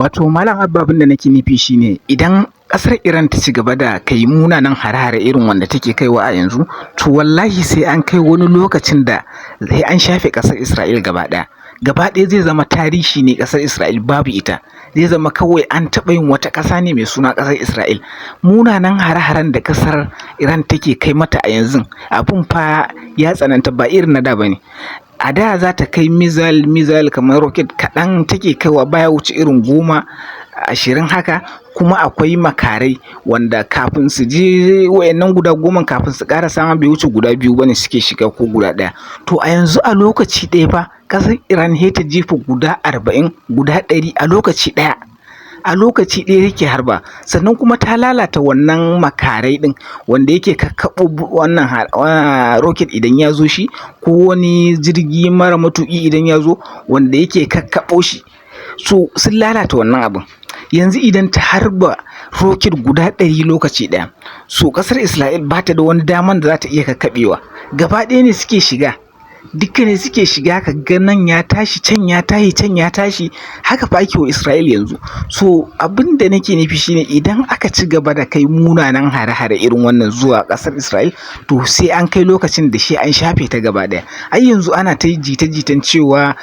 Wato Malam Abba, abin da nake nufi shine idan ƙasar Iran ta ci gaba da kai munanan hare-hare irin wanda take kaiwa a yanzu, to wallahi sai an kai wani lokacin da sai an shafe ƙasar Isra'il gaba ɗaya. Gaba ɗaya zai zama tarihi ne, ƙasar Isra'il babu ita. Zai zama kawai an taɓa yin wata ƙasa ne mai suna ƙasar Isra'il. Munanan hare-haren da ƙasar Iran take kai mata a yanzu, abun fa ya tsananta, ba irin na da ba ne. A da za ta kai missile kamar rocket kaɗan take kaiwa, baya wuce irin 10, 20 haka, kuma akwai makarai wanda kafin su je wayannan guda 10n, kafin su ƙarasa ma bai wuce guda biyu bane suke shiga ko guda ɗaya. To a yanzu a lokaci ɗaya fa ƙasar Iran sai ta jefa guda 40, guda 100 a lokaci ɗaya. A lokaci ɗaya yake harba, sannan kuma ta lalata wannan makarai ɗin wanda yake kakkaɓo wannan rocket idan ya zo shi, ko wani jirgi mara matuƙi idan ya zo wanda yake kakkaɓo shi. So sun lalata wannan abun. Yanzu idan ta harba rocket guda 100 lokaci ɗaya, so ƙasar Isra'il ba ta da wani daman da za ta iya kakkaɓewa. Gaba ɗaya ne suke shiga. Dukka ne suke shiga, ka ga nan ya tashi, can ya tashi, can ya tashi, haka fa ake wa Isra'il yanzu. So abin da nake nufi shine idan aka ci gaba da kai munanan hare-hare irin wannan zuwa ƙasar Isra'il, to sai an kai lokacin da shi an shafe ta gaba ɗaya. Ai yanzu ana ta jita-jitan cewa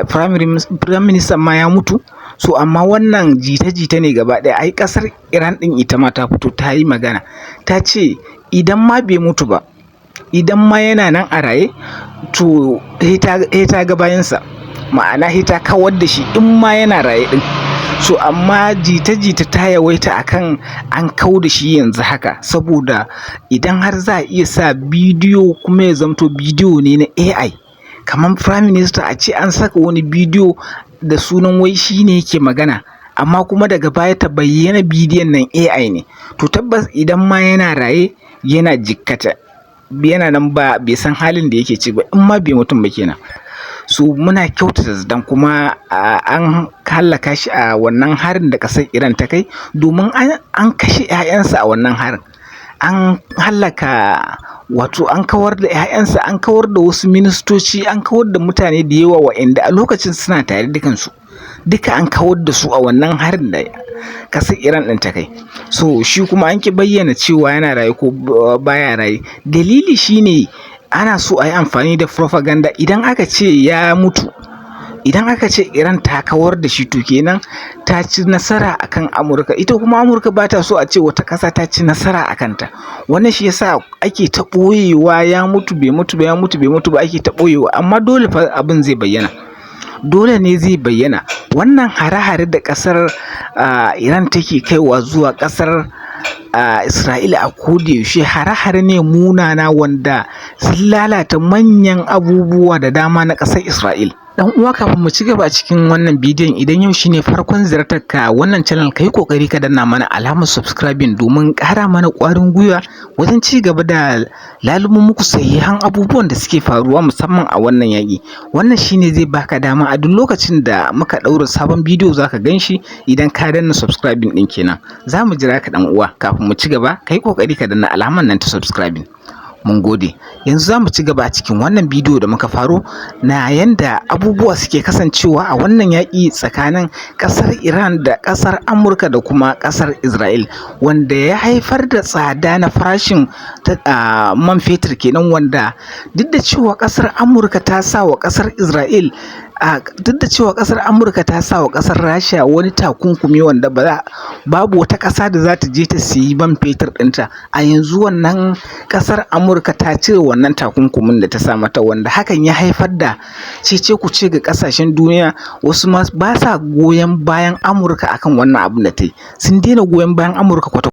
prime minister ma ya mutu. So amma wannan jita-jita ne gaba ɗaya. Ai ƙasar Iran ɗin ita ma ta fito ta yi magana. Ta ce idan ma bai mutu ba, idan ma yana nan a raye, to sai ta ga bayansa. Ma'ana sai ta kawar da shi in ma yana raye ɗin. So amma jita-jita ta yawaita akan an kau da shi yanzu haka, saboda idan har za a iya sa bidiyo kuma ya zamto bidiyo ne na AI, kamar prime minister a ce an saka wani bidiyo da sunan wai shi ne yake magana, amma kuma daga baya ta bayyana bidiyon nan AI ne. To tabbas idan ma yana raye, yana jikkata, yana nan ba bai san halin da yake ciki ba, in ma bai mutum ba kenan. So muna kyautata zaton kuma an hallaka shi a wannan harin da ƙasar Iran ta kai, domin an kashe 'ya'yansa a wannan harin. An hallaka, wato an kawar da 'ya'yansa, an kawar da wasu ministoci, an kawar da mutane da yawa wa'inda a lokacin suna tare dukansu. Duka an kawar da su a wannan harin da ƙasar Iran ɗin ta kai. So shi kuma an ƙi bayyana cewa yana raye ko baya raye. Dalili shine ana so a yi amfani da propaganda. Idan aka ce ya mutu, idan aka ce Iran ta kawar da shi, to kenan ta ci nasara akan Amurka. Ita kuma Amurka ba ta so a ce wata ƙasa ta ci nasara a kanta. Wannan shi yasa ake ta ɓoyewa, ya mutu, bai mutu ba, ya mutu, bai mutu ba, ake ta ɓoyewa. Amma dole fa abin zai bayyana. Dole ne zai bayyana. Wannan hare-hare da ƙasar Iran take kaiwa zuwa ƙasar Isra'ila a koda yaushe, hare-hare ne munana wanda sun lalata manyan abubuwa da dama na ƙasar Isra'il. Dan uwa, kafin mu ci gaba a cikin wannan bidiyon, idan yau shine farkon ziyartar ka wannan channel, ka yi kokari ka danna mana alamar subscribing domin ƙara mana ƙwarin gwiwa wajen ci gaba da lalumo muku sahihan abubuwan da suke faruwa, musamman a wannan yaƙi. Wannan shine zai baka dama a duk lokacin da muka ɗaura sabon bidiyo zaka gan shi, idan ka danna subscribing ɗin kenan. Za mu jira ka, ɗan uwa, kafin mu ci gaba, ka yi kokari ka danna alamar nan ta subscribing. Mun gode. Yanzu za mu ci gaba a cikin wannan bidiyo da muka faro na yanda abubuwa suke kasancewa a wannan yaƙi tsakanin ƙasar Iran da ƙasar Amurka da kuma ƙasar Isra'il, wanda ya haifar da tsada na farashin man fetur kenan, wanda duk da cewa ƙasar Amurka ta sa wa ƙasar Isra'il, duk da cewa ƙasar Amurka ta sa wa ƙasar Rasha wani takunkumi wanda ba babu wata ƙasa da za ta je ta siyi man fetur ɗinta. A yanzu wannan ƙasar Amurka ta cire wannan takunkumin da ta sa mata, wanda hakan ya haifar da cece-kuce ga ƙasashen duniya. Wasu ma ba sa goyon bayan Amurka akan wannan abun da ta yi. Sun daina goyon bayan Amurka kwata-kwata.